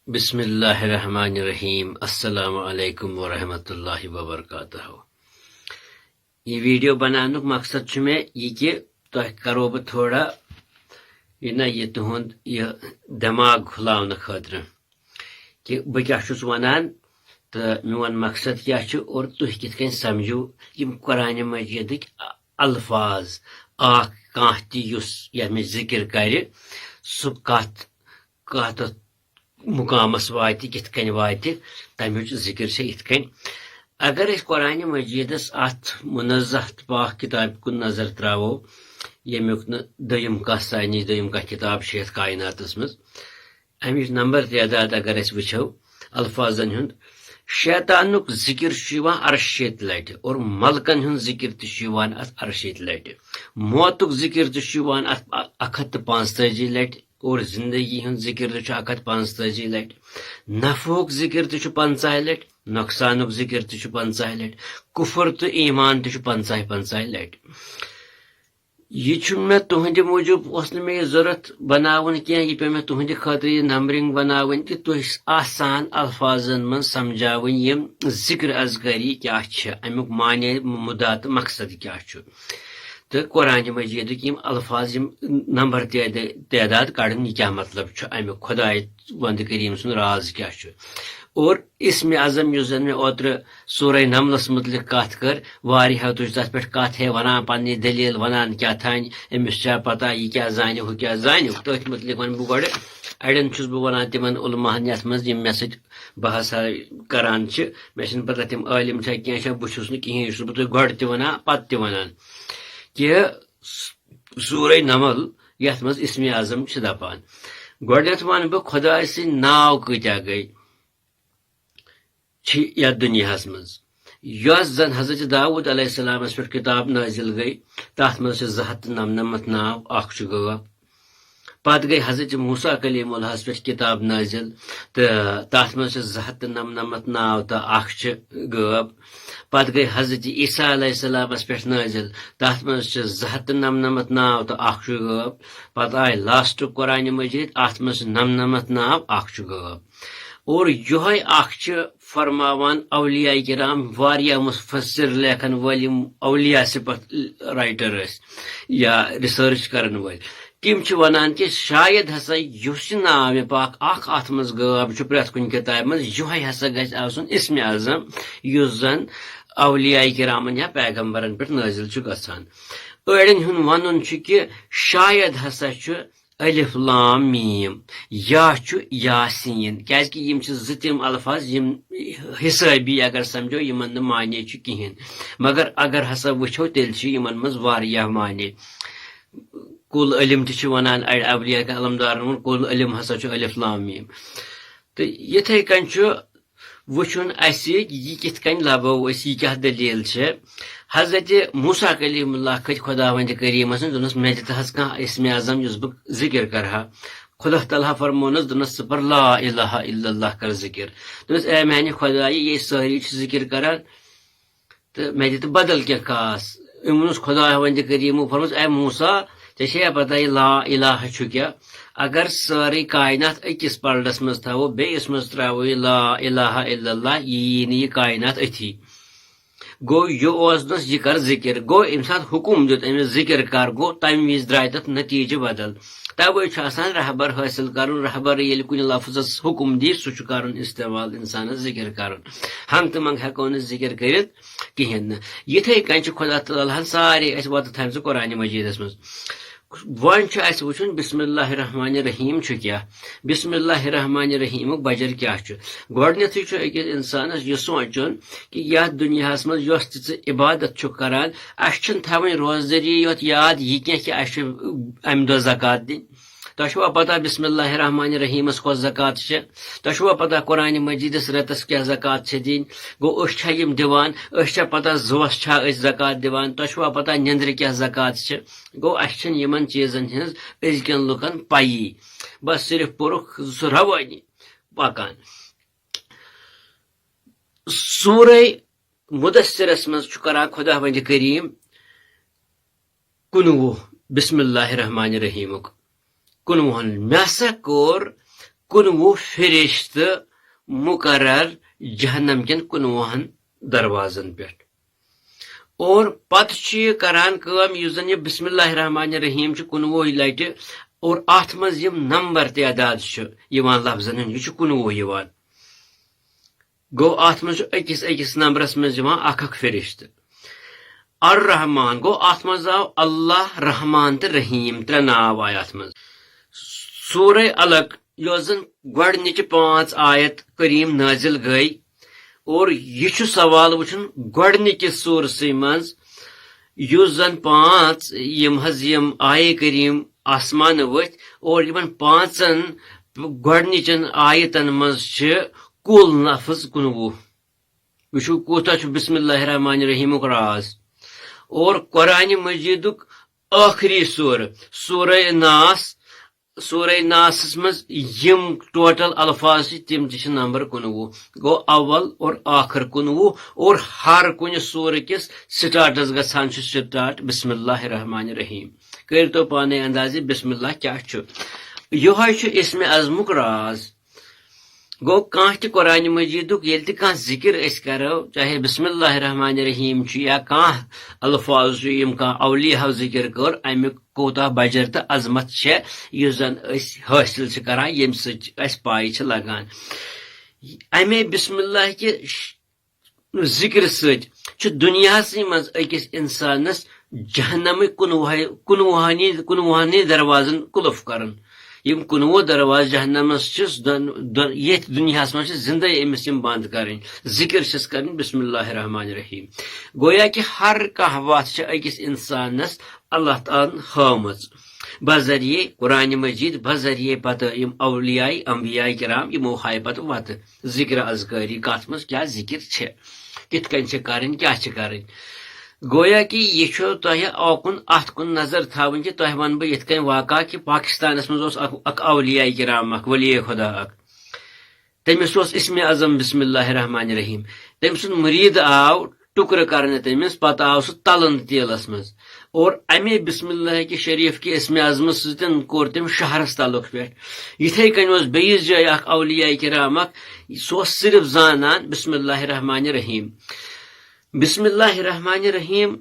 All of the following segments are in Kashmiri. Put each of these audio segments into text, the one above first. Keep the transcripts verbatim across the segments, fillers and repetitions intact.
بسم اللہ الرحمن الرحیم۔ السلام علیکم ورحمۃ اللہ وبرکاتہ۔ یہ ویڈیو بناونُک مقصد چھُ مےٚ یہِ کہِ تۄہہِ کرو بہٕ تھوڑا یہِ نہ یہِ تُہُنٛد یہِ دٮ۪ماغ کھُلاونہٕ خٲطرٕ کہِ بہٕ کیٛاہ چھُس وَنان تہٕ میون مقصد کیٛاہ چھُ اور تُہۍ کِتھ کٔنۍ سمجھِو یِم قرآنِ مجیدٕکۍ الفاظ۔ اکھ کانٛہہ تہِ یُس یَتھ منٛز ذِکِر کرِ، سُہ کَتھ کَتھ مُقامَس واتہِ، کِتھ کٔنۍ واتہِ، تَمیُک ذِکِر چھِ یِتھ کٔنۍ۔ اگر أسۍ قرآنِ مجیدَس اَتھ مُنزہ تہٕ پاک کِتابہِ کُن نظر ترٛاوو، ییٚمیُک نہٕ دوٚیِم کانٛہہ ساینس، دوٚیِم کانٛہہ کِتاب چھِ یَتھ کائناتَس منٛز، اَمِچ نمبر تعداد اگر أسۍ وٕچھو، الفاظن ہُنٛد، شیطانُک ذِکِر چھُ یِوان اَرٕہ شیٚتہِ لَٹہِ اور ملکن ہُنٛد ذِکِر تہِ چھُ یِوان اَتھ اَرٕہ شیٚتہِ لَٹہِ، موتُک ذِکِر تہِ چھُ یِوان اَتھ اَ-، اَکھ ہَتھ تہٕ پانٛژتٲجی لَٹہِ اور زندگی ہُنٛد ذِکِر تہِ چھُ اَکھ ہَتھ پانٛژتٲجی لَٹہِ، نفعُک ذِکِر تہِ چھُ پنٛژاہہِ لَٹہِ، نۄقصانُک ذِکِر تہِ چھُ پنٛژاہہِ لَٹہِ، کُفُر تہٕ ایمان تہِ چھُ پنٛژاہہِ پنٛژاہہِ لَٹہِ۔ یہِ چھُنہٕ مےٚ تُہٕنٛدِ موٗجوٗب، اوس نہٕ مےٚ یہِ ضروٗرت بناوُن کینٛہہ، یہِ پیوٚو مےٚ تُہٕنٛدِ خٲطرٕ یہِ numbering بناوٕنۍ کہِ تُہۍ آسان الفاظن منٛز سمجھاوٕنۍ یِم ذِکر اذکاری کیٛاہ چھِ، اَمیُک معنی، مُدا تہٕ مقصد کیٛاہ چھُ۔ تہٕ قرآنِ مجیدٕکۍ یِم الفاظ، یِم نمبر تعداد، تعداد کڑُن، یہِ کیٛاہ مطلب چھُ اَمیُک، خۄداے وندٕ کریٖم سُنٛد راز کیٛاہ چھُ۔ اور اسمِ اعظم یُس زن مےٚ اوترٕ سورہ نملس متعلق کتھ کٔر، واریاہو تُج تتھ پٮ۪ٹھ کتھ، ہے ونان پننہِ دلیل، ونان کیٛاہ تھانۍ، أمِس چھا پتہ یہِ کیٛاہ زانہِ، ہُہ کیٛاہ زانہِ۔ تٔتھۍ متعلق ونہٕ بہٕ گۄڈٕ، اڑٮ۪ن چھُس بہٕ ونان تِمن علماہن یتھ منٛز یِم مےٚ سۭتۍ بحث کران چھِ، مےٚ چھنہٕ پتہ تِم عٲلم چھا کینٛہہ چھا، بہٕ چھُس نہٕ کِہیٖنۍ، یہِ چھُس بہٕ تۄہہِ گۄڈٕ تہِ ونان، پتہٕ تہِ ونان کہِ سورہ نمل یتھ منٛز اسمِ اعظم چھِ دپان۔ گۄڈنیتھ ونہٕ بہٕ خۄداے سٕنٛدۍ ناو کۭتیاہ گٔے چھِ یتھ دُنیاہس منٛز۔ یۄس زن حضرت داؤد علیہ السلامس پٮ۪ٹھ کتاب نٲزِل گٔے، تتھ منٛز چھِ زٕ ہتھ تہٕ نمنمتھ ناو، اکھ چھُ غٲب۔ پتہٕ گٔے حضرت موسیٰ کلیم اللہس پٮ۪ٹھ کتاب نٲزِل، تہٕ تتھ منٛز چھِ زٕ ہتھ تہٕ نمنمتھ ناو تہٕ اکھ چھِ غٲب۔ پتہٕ گٔے حضرت عیسیٰ علیہ السلامس پٮ۪ٹھ نٲزِل، تتھ منٛز چھِ زٕ ہتھ تہٕ نمنمتھ ناو تہٕ اکھ چھُ غٲب۔ پتہٕ آے لاسٹُک قرآنِ مجیٖد، اتھ منٛز چھِ نمنمتھ ناو، اکھ چھُ غٲب۔ اور یِہوٚے اکھ چھِ فرماوان اولیاء کرام، واریاہ مفسر لیکھن وٲلۍ یِم اولیاء صفت writer ٲسۍ یا research کرن وٲلۍ، تِم چھِ ونان کہِ شاید ہسا یُس یہِ ناو پاک اکھ اتھ منٛز غٲب چھُ پرٛٮ۪تھ کُنہِ کِتابہِ منٛز، یِہوٚے ہسا گژھِ آسُن اسمِ اعظم، یُس زن اولیاء کرامن یا پیغمبرن پٮ۪ٹھ نٲزِل چھُ گژھان۔ أڑٮ۪ن ہُنٛد ونُن چھُ کہِ شاید ہسا چھُ الف لام میم، یا چھُ یاسین، کیازِ کہِ یِم چھِ زٕ تِم الفاظ یِم حسٲبی اگر سمجھو یِمن نہٕ معنی چھُ کِہیٖنۍ۔ مگر اگر ہسا وٕچھو تیٚلہِ چھِ یِمن منٛز واریاہ معنی۔ کُل علم تہِ چھِ ونان اڑِ اولیاء علمدارن ووٚن، کُل علم ہسا چھُ الف لام میم۔ تہٕ یِتھے کٔنۍ چھُ وٕچھُن اَسہِ یہِ کِتھ کٔنۍ لَبو أسۍ، یہِ کیٛاہ دٔلیٖل چھِ۔ حضرت موسیٰ کلیم اللہ کھٔتۍ خۄداوندِ کریٖمس نِش، دوٚپنس، مےٚ دِ تہٕ حظ کانٛہہ اسمِ اعظم یُس بہٕ ذِکِر کرٕ ہا۔ خۄدا تعالیٰ فرمونس، دوٚپنس، ژٕ پَر لا الہ الا اللہ کر ذِکِر۔ دوٚپنس، اے میانہِ خۄدایہِ، یے سٲری چھِ ذِکِر کران، تہٕ مےٚ دِ تہٕ بدل کینٛہہ خاص۔ أمۍ ووٚنُس خۄداوندِ کریٖمو فرموس، اے موسیٰ، ژےٚ چھےٚ پتہ یہِ لا الہ چھُ کیٛاہ؟ اگر سٲرٕے کائنات أکِس پلڑس منٛز تھاوو، بیٚیِس منٛز ترٛاوو یہِ لا الہ الا اللہ، یہِ یی نہٕ یہِ کائنات أتھی۔ گوٚو یہِ اوس نہٕ یہِ کر ذِکِر، گوٚو ییٚمہِ ساتہٕ حُکُم دیُت أمِس ذِکِر کر، گوٚو تَمہِ وِزِ درٛاے تَتھ نتیٖجہٕ بدل۔ توے چھُ آسان رہبر حٲصِل کرُن، رہبر ییٚلہِ کُنہِ لفظس حُکُم دی، سُہ چھُ کرُن استعمال انسانس ذِکِر کرُن۔ ہنگ تہٕ منگ ہٮ۪کو نہٕ ذِکِر کٔرِتھ کِہیٖنۍ نہٕ۔ یِتھے کٔنۍ چھِ خۄدا تعالیٰ ہن سارے اَسہِ وَتہٕ تھایمژٕ قرآنِ مجیٖدس منٛز۔ وۄنۍ چھُ اَسہِ وٕچھُن بسم اللہ الرحمن الرحیم چھُ کیٛاہ، بسم اللہ الرحمن الرحیمُک بجر کیٛاہ چھُ۔ گۄڈٕنیتھٕے چھُ أکِس اِنسانَس یہِ سونٛچُن کہِ یَتھ دُنیاہَس منٛز یۄس تہِ ژٕ عبادت چھُکھ کران، اَسہِ چھُنہٕ تھاوٕنۍ روزدٔری یوت یاد یہِ کینٛہہ کہِ اَسہِ چھُ اَمہِ دۄہ زکوٰۃ دِنۍ۔ تۄہہِ چھُوا پتہ بسم اللہ الرحمن الرحیمس کۄس زکوٰۃ چھِ؟ تۄہہِ چھُوا پتہ قرآنِ مجیٖدس رٮ۪تس کیٛاہ زکوٰۃ چھِ دِنۍ؟ گوٚو أسۍ چھا یِم دِوان؟ أسۍ چھا پتہ زُوَس چھا أسۍ زکوٰۃ دِوان؟ تۄہہِ چھُوا پتہ نیٚنٛدرِ کیٛاہ زکوٰۃ چھِ؟ گوٚو اَسہِ چھِنہٕ یِمن چیٖزن ہٕنٛز أزکٮ۪ن لُکن پَیی۔ بس صرف پوٚرُکھ سُہ روٲنی پکان۔ سورہ مدثرس منٛز چھُ کران خۄداوندِ کریٖم کُنوُہ بسم اللہ الرحمن الرحیمُک، کُنوُہن۔ مےٚ ہسا کوٚر کُنوُہ فرشتہٕ مقرر جہنم کٮ۪ن کُنوُہن دروازن پٮ۪ٹھ۔ اور پتہٕ چھُ یہِ کران کٲم، یُس زن یہِ بسم اللہ الرحمن الرحیم چھُ کُنوُہ لٹہِ، اور اتھ منٛز یِم نمبر تعداد چھِ یِوان لفظن ہُنٛد، یہِ چھُ کُنوُہ یِوان۔ گوٚو، اتھ منٛز چھُ أکِس أکِس نمبرس منٛز یِوان اکھ اکھ فرشتہٕ۔ الرحمان گوٚو، اتھ منٛز آو اللہ، رحمان تہٕ رحیم، ترٛےٚ ناو آے اتھ منٛز۔ سورہ علق، یۄس زن گۄڈنِچہِ پانٛژھ آیت کریم نازل گٔے، اور یہِ چھُ سوال وٕچھُن گۄڈنِکِس سورسٕے منٛز، یُس زن پانٛژھ یِم حظ یِم آیے کریم آسمان ؤتھۍ، اور یِمن پانٛژن گۄڈنِچن آیتن منٛز چھِ کُل لفظ کُنوُہ۔ وٕچھِو، کوٗتاہ چھُ بسم اللہ الرحمن الرحیمُک راز۔ اور قرآن مجیدُک ٲخری سورٕ، سورہ ناس، سورہ ناسس منٛز یِم ٹوٹل الفاظ چھِ، تِم تہِ چھِ نمبر کُنوُہ۔ گوٚو، اول اور ٲخر کُنوُہ، اور ہر کُنہِ سورٕ کِس سٹارٹس گژھان چھُ سٹارٹ بسم اللہ الرحمن الرحیم۔ کٔرۍ تو پانے اندازِ بسم اللہ کیٛاہ چھُ۔ یِہوٚے چھُ اسمِ اعظمُک راز۔ گوٚو، کانٛہہ تہِ قرآن مجیدُک ییٚلہِ تہِ کانٛہہ ذکر أسۍ کرو، چاہے بسم اللہ الرحمن الرحیم چھُ یا کانٛہہ الفاظ چھُ، یِم کانٛہہ اولیاہو ذکر کٔر، امیُک کوٗتاہ بجر تہٕ عظمت چھےٚ، یُس زن أسۍ حٲصِل چھِ کران، ییٚمہِ سۭتۍ اَسہِ پاے چھِ لگان۔ امے بسم اللہ کہِ ذکر سۭتۍ چھُ دُنیاہسٕے منٛز أکِس انسانس جہنمٕکۍ کُنوُہے، کُنوُہنی، کُنوُہنی دروازن قُلف کران۔ یِم کُنوُہ دروازٕ جہنمس چھِس دۄن، دۄن، ییٚتھۍ دُنیاہس منٛز چھِ زندے أمِس یِم بند کرٕنۍ۔ ذکر چھِس کرٕنۍ بسم اللہ الرحمن الرحیم۔ گویا کہِ ہر کانٛہہ وتھ چھِ أکِس انسانس اللہ تعالیٰ ہن ہٲومٕژ۔ بذریعہ قرآن مجید، بذریعہ پتہٕ یِم اولیاء، انبیاء کرام، یِمو ہایہِ پتہٕ وتہٕ۔ ذکر اذکاری کتھ منٛز کیٛاہ ذکر چھِ، کِتھ کٔنۍ چھِ کرٕنۍ، کیٛاہ چھِ کرٕنۍ۔ گویا کہِ یہِ چھُ تۄہہِ اوکُن اتھ کُن نظر تھاوٕنۍ کہِ تۄہہِ ونہٕ بہٕ یِتھ کٔنۍ واقعہ کہِ پاکستانس منٛز اوس اکھ، اکھ اولیاء کرام، اکھ ولی خدا اکھ۔ تٔمِس اوس اسمِ اعظم بسم اللہ الرحمن الرحیم۔ تٔمۍ سُنٛد مُریٖد آو ٹُکرٕ کرنہٕ تٔمِس، پتہٕ آو سُہ تلنہٕ تیلس منٛز۔ اور امے بسم اللہ کہِ شریف کہِ اسمِ اعظمہٕ سۭتۍ کوٚر تٔمۍ شہرس تعلق پٮ۪ٹھ۔ یِتھے کٔنۍ اوس بیٚیِس جایہِ اکھ اولیاء کرام اکھ، سُہ اوس صرف زانان بسم اللہ الرحمن الرحیم۔ بسم اللہ الرحمن الرحیم،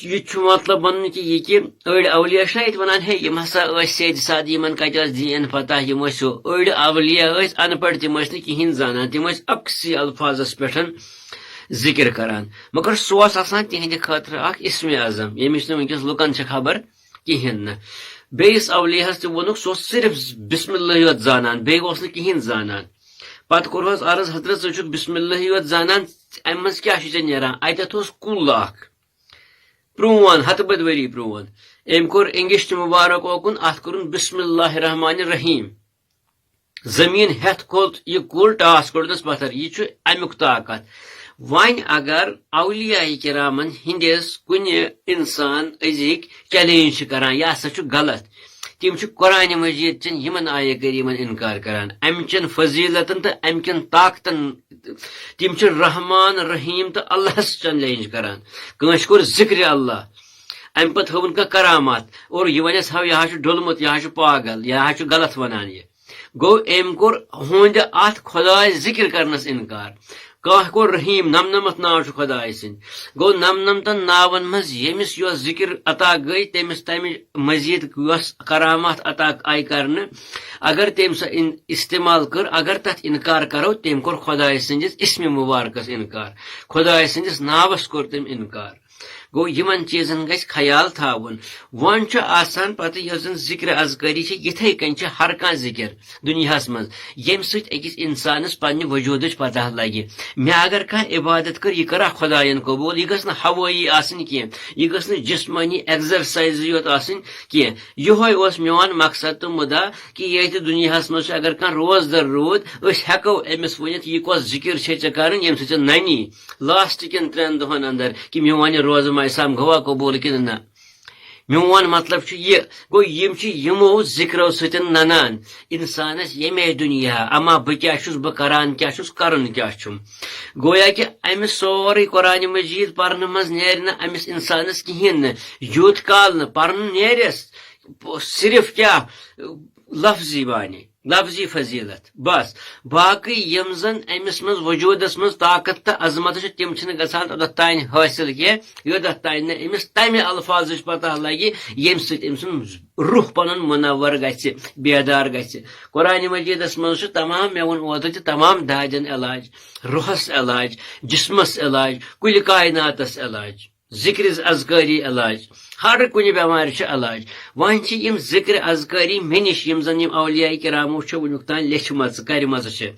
یہِ چھُ مطلب ونُن کہِ یہِ کہِ أڑۍ اولیاء چھِنہ ییٚتہِ ونان، ہے، یِم ہسا ٲسۍ سیدِ سادٕ، یِمن کتہِ ٲس دیٖن پتہ، یِم ٲسۍ ہُہ۔ أڑۍ اولیاء ٲسۍ ان پڑھ، تِم ٲسۍ نہٕ کِہینۍ زانان، تِم ٲسۍ أکسٕے الفاظس پٮ۪ٹھ ذکر کران، مگر سُہ اوس آسان تِہنٛدِ خٲطرٕ اکھ اسمِ اعظم، ییٚمِچ نہٕ وٕنکیٚس لُکن چھِ خبر کِہینۍ نہٕ۔ بیٚیِس اولیاہس تہِ ووٚنُکھ، سُہ اوس صرف بسم اللہ یوت زانان، بیٚیہِ اوس نہٕ کِہینۍ زانان۔ پتہٕ کوٚرہوس عرض، حضرت، ژٕ چھُکھ بسم اللہ یوت زانان، امہِ منٛز کیٛاہ چھُ ژےٚ نیران؟ اتٮ۪تھ اوس کُل اکھ، پرون، ہتہٕ بٔدۍ ؤری پرون۔ أمۍ کوٚر انگشت مبارک اوکُن، اتھ کوٚرُن بسم اللہ الرحمن الرحیم۔ زمین ہیتھ کھوٚت یہِ کُل، ٹاس کوٚڑنس پتھر۔ یہِ چھُ امیُک طاقت۔ وۄنۍ اگر اولیاء کرامن ہٕنٛدِس کُنہِ انسان أزِکۍ چیلنج چھِ کران، یہِ ہسا چھُ غلط۔ تِم چھِ قرآن مجید چٮ۪ن یِمن آیہ کریمن انکار کران، امہِ چٮ۪ن فضیلتن تہٕ امہِ کٮ۪ن طاقتن۔ تِم چھِ رحمان، رحیم تہٕ اللہس چیلنج کران۔ کٲنٛسہِ کوٚر ذکرِ اللہ، امہِ پتہٕ ہٲوٕن کانٛہہ کرامات اور یہِ ونٮ۪س، ہاو، یہِ ہا چھُ ڈوٚلمُت، یہِ ہا چھُ پاگل، یہِ ہا چھُ غلط ونان یہِ۔ گوٚو، أمۍ کوٚر ہُہنٛدِ اتھ خداے ذکر کرنس انکار۔ کانٛہہ کوٚر رحیم، نمنمتھ ناو چھُ خداے سٕنٛدۍ۔ گوٚو، نمنمتن ناون منٛز ییٚمِس یۄس ذکر عطا گٔے، تٔمِس تمہِ مزید یۄس کرامات عطا آیہِ کرنہٕ، اگر تٔمۍ سۄ ان-، استعمال کٔر، اگر تتھ انکار کرو، تٔمۍ کوٚر خداے سٕنٛدِس اسمِ مبارکس انکار، خداے سٕنٛدِس ناوس کوٚر تٔمۍ انکار۔ گوٚو، یِمن چیٖزن گژھِ خیال تھاوُن۔ وۄنۍ چھُ آسان پتہٕ یۄس زن ذکر اذکٲری چھِ، یِتھے کٔنۍ چھِ ہر کانٛہہ ذکر دُنیاہس منٛز، ییٚمہِ سۭتۍ أکِس انسانس پننہِ وجوٗدٕچ پتہ لگہِ۔ مےٚ اگر کانٛہہ عبادت کٔر، یہِ کٔرا خداین قبوٗل؟ یہِ گٔژھ نہٕ ہوٲیی آسٕنۍ کینٛہہ، یہِ گٔژھ نہٕ جسمٲنی ایگزرسایزٕے یوت آسٕنۍ کینٛہہ۔ یِہوے اوس میون مقصد تہٕ مُدا کہِ ییٚتہِ دُنیاہس منٛز چھُ اگر کانٛہہ روزدر روٗد، أسۍ ہٮ۪کو أمِس ؤنِتھ، یہِ کۄس ذکر چھے ژےٚ کرٕنۍ، ییٚمہِ سۭتۍ ژےٚ ننی لاسٹ کٮ۪ن ترٛٮ۪ن دۄہن اندر کہِ میون یہِ روزٕ ماے سام گوٚوا قبوٗل کِنہٕ نہ۔ میون مطلب چھُ یہِ، گوٚو، یِم چھِ یِمو ذکرو سۭتۍ ننان انسانس ییٚمے دُنیا، اما بہٕ کیٛاہ چھُس، بہٕ کران کیٛاہ چھُس، کرُن کیٛاہ چھُم۔ گویا کہِ أمِس سورُے قرآن مجید پرنہٕ منٛز نیرِ نہٕ أمِس انسانس کِہینۍ نہٕ، یوٗت کال نہٕ پرُن نیرٮ۪س، صرف کیٛاہ، لفظی بانہِ۔ لفظی فضیلت بس۔ باقٕے یِم زن أمِس منٛز وجوٗدس منٛز طاقت تہٕ عظمت چھِ، تِم چھِنہٕ گژھان توٚتتھ تانۍ حٲصِل کینٛہہ، یوٚتتھ تانۍ نہٕ أمِس تمہِ الفاظٕچ پتہ لگہِ، ییٚمہِ سۭتۍ أمۍ سُنٛد روح پنُن منور گژھِ، بیدار گژھِ۔ قرآن مجیدس منٛز چھُ تمام، مےٚ ووٚن اوترٕ تہِ، تمام دادٮ۪ن علاج، روحس علاج، جسمس علاج، کُلہِ کائناتس علاج، ذکر اذکاری علاج، ہر کُنہِ بٮ۪مارِ چھُ علاج۔ وۄنۍ چھِ یِم ذکر اذکاری مےٚ نِش، یِم زن یِم اولیاء کرامو چھِ وٕنیُک تام لیچھمژٕ، کرِمژٕ چھِ،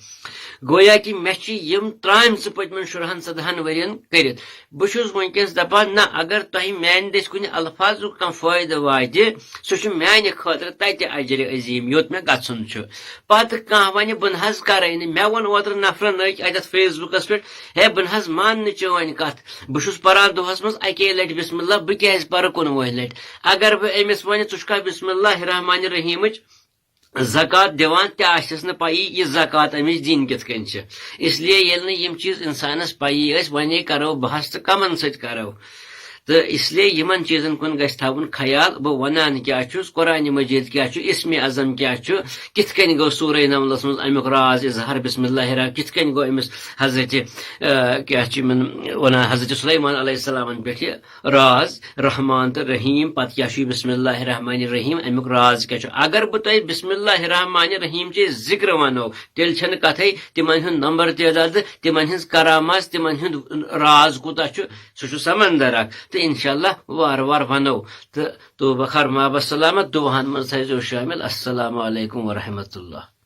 گویا کہِ مےٚ چھِ یِم ترامژٕ پٔتمٮ۪ن شُرہن ژۄدہن ؤرین کٔرِتھ۔ بہٕ چھُس وٕنکیٚس دپان، نہ، اگر تۄہہِ میانہِ دٔسۍ کُنہِ الفاظُک کانٛہہ فٲیدٕ واتہِ، سُہ چھُ میانہِ خٲطرٕ تتہِ اجرِ عظیم، یوٚت مےٚ گژھُن چھُ۔ پتہٕ کانٛہہ ونہِ، بہٕ نہ حظ کرے نہٕ، مےٚ ووٚن اوترٕ نفرن أکۍ اتٮ۪تھ فیس بُکس پٮ۪ٹھ، ہے، بہٕ نہ حظ مان نہٕ چٲنۍ کتھ، بہٕ چھُس پران دۄہس منٛز اکے لٹہِ بسم اللہ، بہٕ کیازِ پرٕ کُنوُہہِ لٹہِ؟ اگر بہٕ أمِس ونہِ، ژٕ چھُکھا بسم اللہ الرحمن الرحیمٕچ زکوٰۃ دِوان، تہِ آسٮ۪س نہٕ پَیی یہِ زکوٰۃ أمِس دِنۍ کِتھ کٔنۍ چھِ۔ اس لیے ییٚلہِ نہٕ یِم چیٖز اِنسانَس پَیی ٲسۍ، وۄنۍ کَرو بحث تہٕ کَمَن سۭتۍ کَرو؟ تہٕ اس لیے یِمَن چیٖزَن کُن گژھِ تھاوُن خیال۔ بہٕ وَنان کیٛاہ چھُس، قرآن مجیٖد کیٛاہ چھُ، اسمِ اعظم کیٛاہ چھُ، کِتھ کٔنۍ گوٚو سورہ نملَس منٛز اَمیُک راز اظہار، بسم اللہ الرحمٰن، کِتھ کٔنۍ گوٚو أمِس حضرت، آ، کیٛاہ چھِ یِمَن وَنان، حضرت سلیمان علیہ السلامَن پٮ۪ٹھ یہِ راز رحمان تہٕ رحیم، پتہٕ کیٛاہ چھُ یہِ بسم اللہ الرحمن الرحیم، امیُک راز کیٛاہ چھُ؟ اگر بہٕ تۄہہِ بسم اللہ الرحمن الرحیم چے ذکر ونو، تیٚلہِ چھنہٕ کتھے، تِمن ہُنٛد نمبر تعداد، تِمن ہٕنٛز کرامت، تِمن ہُنٛد راز کوٗتاہ چھُ، سُہ چھُ سمندر اکھ۔ تہٕ انشاءاللہ وارٕ وارٕ ونو۔ تہٕ توبہ خار ما بسلامت، دُعاہن منٛز تھٲیزیو شٲمِل۔ السلام علیکم ورحمۃ اللہ۔